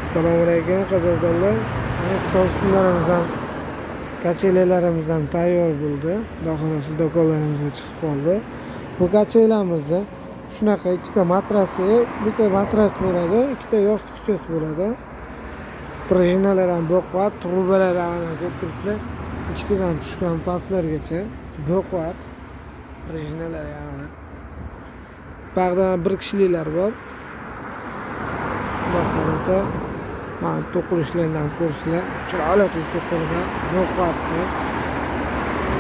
Assalomu alaykum qadrdonlar. Mana stollarimiz ham, kachelalarimiz ham tayyor bo'ldi. Xudo xohlasa do'konlarimizga chiqib qoldi. Bu kachelamizda shunaqa ikkita matrasi, bitta matras bo'ladi, ikkita yostiqchasi bo'ladi. Prujinalar ham baquvvat, trubalar ham ko'rib turibsizlar. Ikkitadan tushgan pastlargacha baquvvat prujinalar ham mana. Bag'dan bir kishiliklar bor. Xudo xohlasa mana to'qilishlarini ham ko'rsizlar. Chiroyli qilib to'qilgan, baquvvat qilib.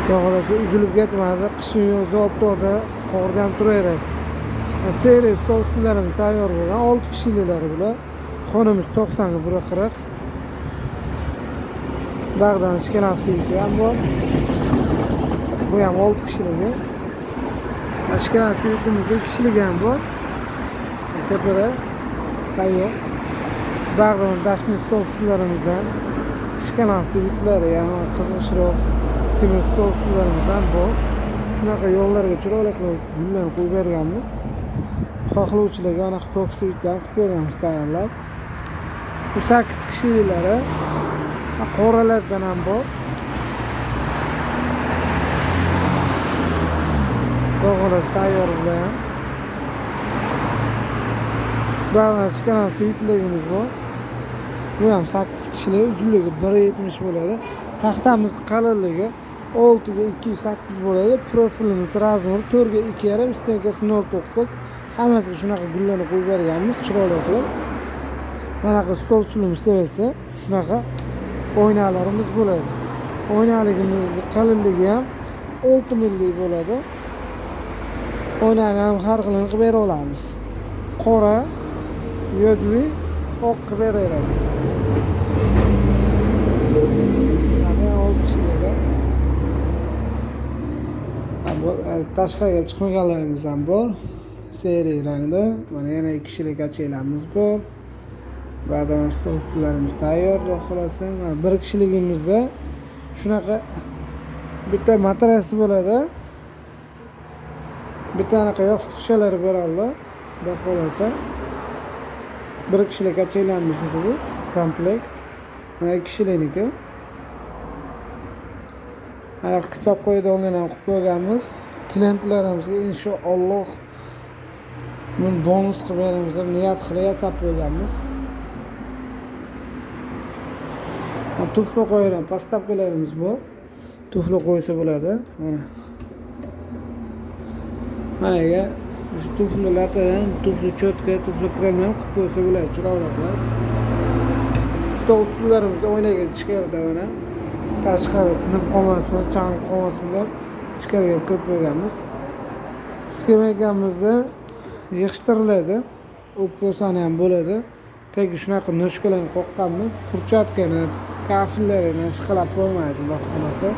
Xudo xohlasa uzilib ketmadi. Qishin yozi oftobda, qorda ham turaveradi. Seriy stollarimiz tayyor bo'lgan. 6 kishiliklari bular. Xonamiz 90 ga 140. Bag'dan shkalasi ham bor. Bu ham 6 kishiligi. Shkalasi bitimizda 2 kishiligi ham bor. Tepada tayyor. Bag'dan dashni stollarimiz ham, shkalasi bitlari ham qizg'ishroq temir stollarimiz ham bor. Shunaqa yo'llarga chiroyli qilib gullarni qo'yib berganmiz. Xohlovchilarga anaqa ko'k svitni ham qilib berganmiz tayyorlab. Bu 8 kishiliklari qoralardan ham bor. Xohlasa tayyor bular ham. Bag'dan shkalan svitligimiz bor. Bu ham 8 kishilik, uzunligi 1.70 bo'ladi. Taxtamiz qalinligi 6 ga 2.8 bo'ladi. Profilimiz razmeri 4 ga 2.5, stenkasi 0.9. Hammasiga shunaqa gullarni qo'yib berganmiz, chiroyli qilib. Manaqa stol stulimiz sevsa, shunaqa oynalarimiz bo'ladi. Oynaligimiz qalinligi ham 6 millik bo'ladi. Oynani ham har xilini qilib bera olamiz. Qora, yo'dvi, oq qilib beraveramiz. Mana 6 kishiga. Bu tashqariga chiqmaganlarimiz ham bor. Seriy rangda. Mana yana 2 kishilik kachelarimiz bor. Ba'dan stollarimiz tayyor, xudo xohlasa. Mana bir kishiligimizda shunaqa bitta matras bo'ladi. Bitta anaqa yostiqchalar beradi, xudo xohlasa. Bir kishilik kachelarimiz bu komplekt. Mana 2 kishilikniki. Ana kitob qo'yadigan ham qilib qo'yganmiz. Klientlarimizga inshaalloh buni bonus qilib beramiz deb niyat qilib yasab qo'yganmiz. Tufli qo'yilgan postavkalarimiz bor. Tufli qo'ysa bo'ladi. Mana. Mana agar shu tufli latadan, tufli cho'tka, tufli kremdan qilib qo'ysa bo'ladi, chiroyli qilib. Stol stullarimiz oynaga ichkarida mana. Tashqari sinib qolmasin, chang qolmasin deb ichkariga kirib qo'yganmiz. Skameykamizda yig'ishtiriladi. O'pposani ham bo'ladi. Tagi shunaqa noshkalarni qoqqanmiz. Kurchatkani, kafellarini ishqalab qo'ymaydi, xudo xohlasa.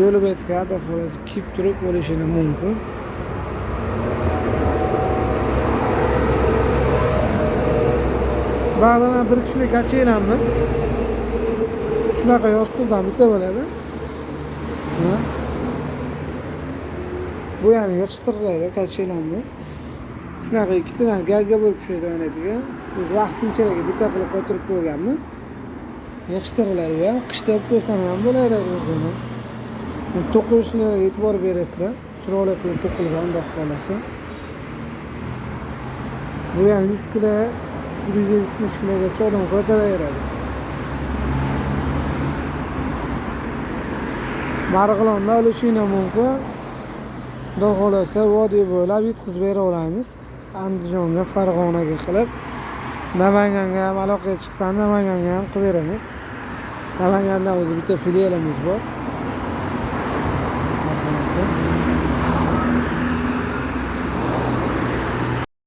Yo'li betga xudo xohlasa kiyib turib o'lishini mumkin. Ba'dan bir kishilik kachelarimiz. Shunaqa yostiqdan bitta bo'ladi. Bu ham yig'ishtiriladi kachelarimiz. Shunaqa ikkitadan galga bo'lib tushadi mana degan. Biz vaqtinchalik bitta qilib qotirib qo'yganmiz. Yig'ishtiriladi bu ham. Qishda olib qo'ysan ham bo'ladi o'zini. To'qishlarga e'tibor berasizlar. Chiroyli qilib to'qilgan, xudo xohlasa. Bu ham 100 kilo, 170 kilogacha odam ko'taraveradi. Marg'ilonda olishing ham mumkin. Xudo xohlasa vodiy bo'ylab yetkazib bera olamiz. Andijonga, Farg'onaga qilib, Namanganga ham aloqaga chiqsa, Namanganga ham qilib beramiz. Namanganda o'zi bitta filialimiz bor.